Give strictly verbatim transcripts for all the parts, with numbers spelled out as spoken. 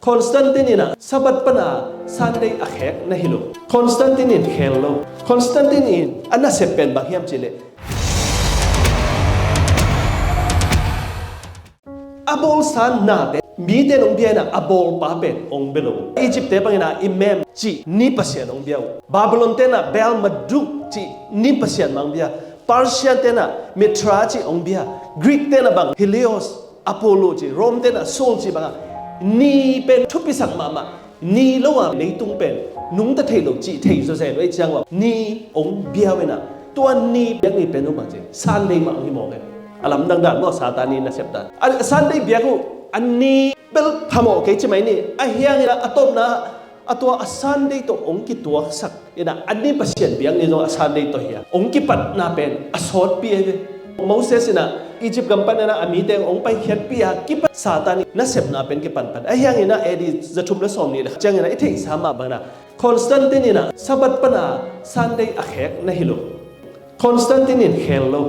Constantine in ah Sabbath pana Sunday a khek na hi lo. Constantine in khel lo. Constantine in a nasep pen bang hiam cihleh, a bawlsa nate mite in hong bia in ah a bawlpa pen hong bia lo. Egypt te bangin ah Imam cih ni pasian hong bia uh. Babylon te in ah Baal Marduk cih ni pasian bang hong bia. Persian te in ah Mithra cih hong bia. Greek te in ah bang Helios, Apollo cih. Rome te in ah Sol cih bangah ni pen thupisak mahmah. Ni lo a leitung pen nungta thei lo cih thei zawzen uh ei ciang uh a ni hong bia uh in ah, tua ni biak ni pen uh bang ci Sunday mah hong hi mawk e. A lamdang dan maw, Satan i nasep dan. A Sunday biak uh a ni bel phamawh kei ci mai ni. Ahi hangin ah a tawpna a tua a Sunday tawh hong kituaksak in ah a ni pasian biak ni zong a Sunday tawh hi a hong kipatna pen a sawtpi ahi ve. Moses in ah Egypt gam panin ah a mite hong paikhiatpih a kipan Satan i nasepna pen kipanpan. Ahi hangin ah A D zathum le sawmnih le khat ciangin ah i theihsa mah bangin ah Constantine in ah Sabbath pana Sunday a khek na hi lo. Constantine in khel lo.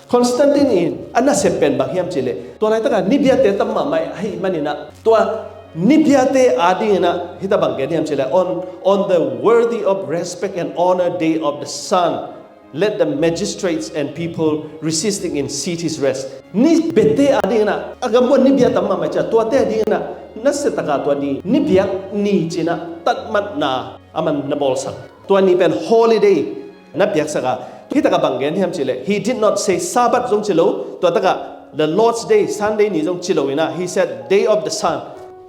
Constantine in a nasep pen bang hiam cihleh, tua laitaka nibiate tam mahmah ahih manin ah tua nibiate adingin ah hita bang gen hiam cihleh, on, on the worthy of respect and honor day of the sun, let the magistrates and people resisting in cities rest. Nibiate adingin ah, a gam buan nibia tam mahmah ciah, tuate adingin ah nasia taka tua ni, nibiak ni cin ah tatmatna a man na bawlsak. Tua ni pen holiday na piaksak a, hih taka bang gen hiam cihleh, he did not say Sabbath zong ci lo, tua taka the Lord's day, Sunday ni zong ci lo in ah, he said day of the sun,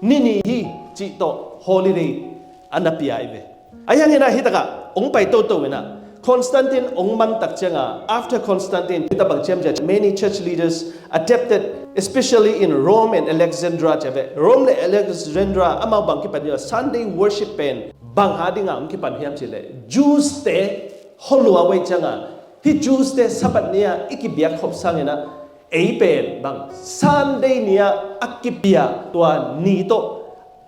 ni ni hi cih tawh holiday a na pia hi ve. Ahi hangin ah hih taka hong pai toto in ah Constantine hong man tak cianga, after Constantine, hih ta bang ci hiam cihleh, many church leaders adapted, especially in Rome and Alexandria ci a ve. Rome le Alexandria amau bang kipan hi a, Sunday worship pen bang adinga hong kipan hiam cihleh, Jews te holua uh ei cianga, hih Jews te Sabbath ni-a i kibiak khop sangin ah ei pen bang Sunday ni-a a kipia tua ni tawh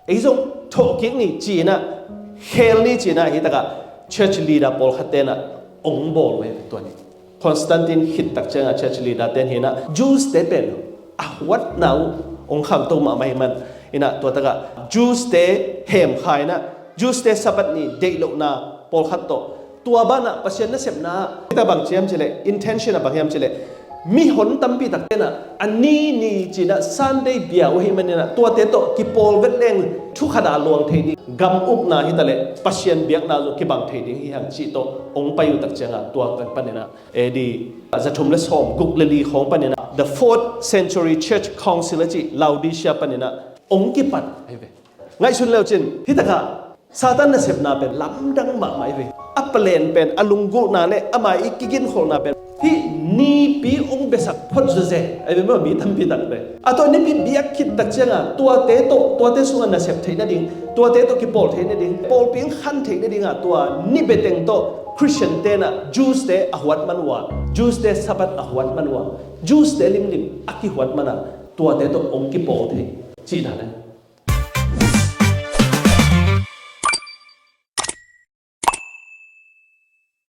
ei zong thawhkik ni ci-in ah, khel ni ci-in ah, hih taka church leader pawlkhat ten ah hong bawl uh hi tua ni. Constantine khit tak cianga church leader ten hi in ah, Jews te pen a huatna uh hong khangto mahmah hi man in ah, tua taka Jews te hemkha in ah, Jews te Sabbath ni deih lohna pawlkhat tawh, tua banah Pasian nasepna ah hih ta bang ci hiam cihleh, intention ah bang hiam cihleh, mihon tampi tak ten ah a ni ni ci-in ah Sunday bia uh ahih manin ah, tuate tawh kipawl vet leng thukhat a luang thei ding, gam ukna hi taleh Pasian biakna zong kibang thei ding hi hang cih tawh hong pai uh tak cianga, tua kan panin ah A D zathum le sawmguk le li khawng panin ah, the fourth century church council a cih Laodicea panin ah hong kipan ahi ve. Ngaihsun leu cin, hih taka Satan nasepna pen lamdang mahmah hi ve. A palen pen, a lunggulhna le ama i kiginkholhna pen hih nipi hong biasak phot zawzen ahi ve maw, mi tampi takte. A tua nipi biak khit tak cianga tuate tawh, tuate sungah nasep theih nading, tuate tawh kipawl theih nading, pawlpi hong khan theih nadinga tua ni beteng tawh Christian ten ah Jews te a huat man uh a, Jews te Sabbath a huat man uh a, Jews te limlim a kihuat man a, tuate tawh hong kipawl thei cihna le